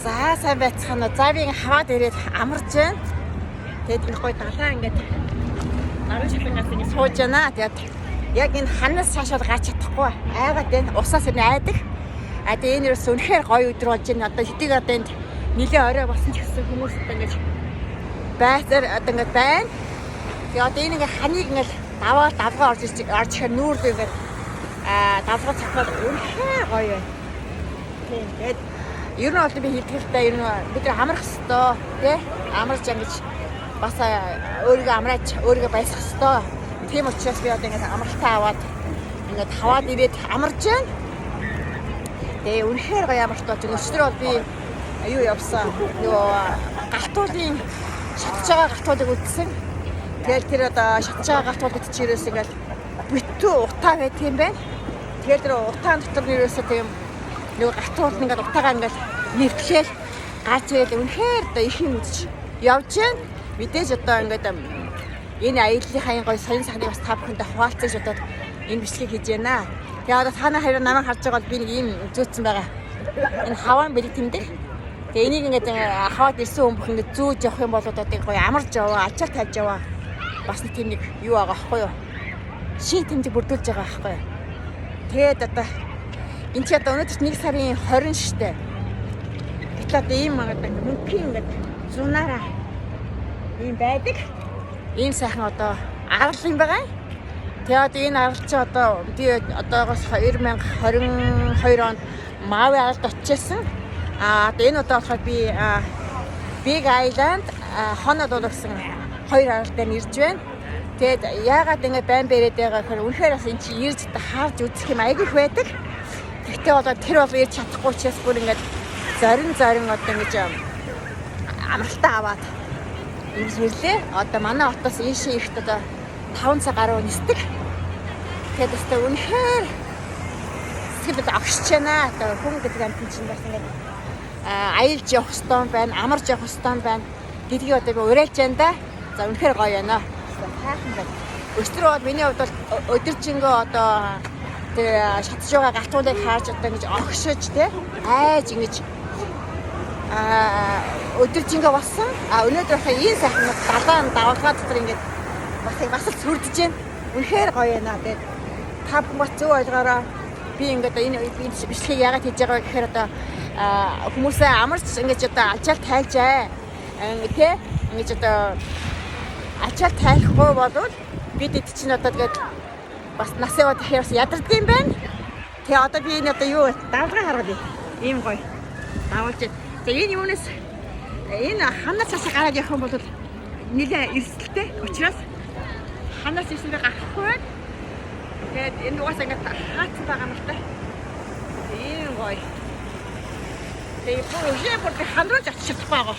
За, сайн байцгаана уу. За, би ингээ хаваад ирээд амарч байна. Тэгээд энэ гоё далаа ингээд наран шалангаас ингээ сууж байна. Тэгээд яг энэ ханаас цаашаа гарч чадахгүй. Айгаад байна. Усаас энэ айдаг. А тэгээд энэ ерөөс үнэхээр гоё өдөр болж байна. Одоо хэдийг одоо энд нилээ орой болсон ч гэсэн хүмүүс одоо ингэж байцаар одоо ингээд байна. Тэгээ одоо энэ ингээ ханыг ингээл даваа давгаа орж ирж орж ихээр нүүр рүү ингээд давгаа цахаад үнэхээр гоё байна. Тийм. Тэгээд ер нь бол би хэлдэг л да, ер нь бид нар амрах хэвээр тий, амарч ингэж бас өөрийгөө амраач, өөрийгөө баясгах хэвээр. Тийм учраас би одоо ингээд амралтаа аваад ингээд хаваад ирээд амарч байна. Тэгээ үнэхээр гоё амралт болж байна. Өчигдөр бол би юу явсан. Нөгөө гал туулын шатж байгаа гал туулыг үзсэн. Тэгэл тэр одоо шатж байгаа гал туул гэдэг чинь ерөөс ингээд битүү утаа байдаг юм байна. Тэгэл тэр утаан дотор нь ерөөсөө тийм нөгөө гал туул ингээд утаагаа ингээд нэвтлээл гарч ирэл үнэхээр одоо их юм үзэж явж байна. Мэдээж одоо ингээд энэ аяллахын гоё сонин саныг бас та бүхэндээ хуваалцаж одоо энэ бичлэгийг хийж байна. Тэгээ одоо та нар харин намайг харж байгаа бол би нэг ийм зүүцсэн байгаа. Энэ хаваан бэлэг тэмдэг. Тэгээ энийг ингээд хаваад ирсэн хүн бүх ингээд зүүж явах юм бол одоо гоё амарч яваа, ачаал тавьж яваа. Бас нэг тийм нэг юу байгаа аахгүй юу? Шин тэмдэг бүрдүүлж байгаа аахгүй юу? Тэгээд одоо энэ чи одоо өнөөдөр 1 сарын 20 штэ. Гэтэл одоо ийм одоо мөнхийн ингээд зунаараа ийм байдаг. Ийм сайхан одоо арал юм байгаа. Тэгээ одоо энэ арал чи одоо би одоогоос 2022 онд Мави аралд очижсэн. А одоо энэ удаа болохоор би Big Island, Honolulu гэсэн хоёр арал дээр ирж байна. Тэгээд яагаад ингэ байн бэрээд байгаа гэхээр үнэхээр бас энэ чи ирж харж үзэх юм айгүй их байдаг. Тэгтээ болоо тэр бол ирж чадахгүй учраас бүр ингээд зорин зорин одоо ингэж амралтаа аваад ингэж ирлээ. Одоо манай хотоос ийшээ ирэхэд одоо 5 цаг гаруй нисдэг. Тэгээд өстой үнэхээр сэтгэл бид огшиж байна. Одоо хүн гэдэг амьтан чинь бас ингээд аялж явах ёстой байна, амарч явах ёстой байна гэдгийг одоо би уриалж байна да. За, үнэхээр гоё байна. Сайхан байна. Өчигдөр бол миний хувьд бол өдөржингөө одоо тэр шатж байгаа гал туулыг харж одоо ингэж огшиж те айж ингэж өдөржингөө болсон. А өнөөдөр болохоор ийм сайхан далайн давалгаа дотор ингээд бас л сүрдэж байна. Үнэхээр гоё байна. Тэгээд та бүхэн бас зөв ойлгоорой. Би ингээд энэ бичлэгийг яагаад хийж байгаа вэ гэхээр одоо хүмүүсээ амарч ингэж одоо ачаал тайлжээ. Тэ ингэж одоо ачаал тайлахгүй болвол бид эд чинь одоо тэгээд бас нас яваад ихээр бас ядардаг юм байна. Тэгээ одоо би энэ одоо юу давлгаа хараад ийм гоё давуулж байна. За, энэ юунаас энэ ханаас цаашаа гараад явах юм бол нэлээ эрсдэлтэй учраас ханаас ирсэндээ гарахгүй байна. Тэгээд энэ угаасаа ингээд хаацсан байгаа юм л та. Тийм гоё. Тэгээ бүр өшөө бүр ханруулж очиж чадахгүй байгаа.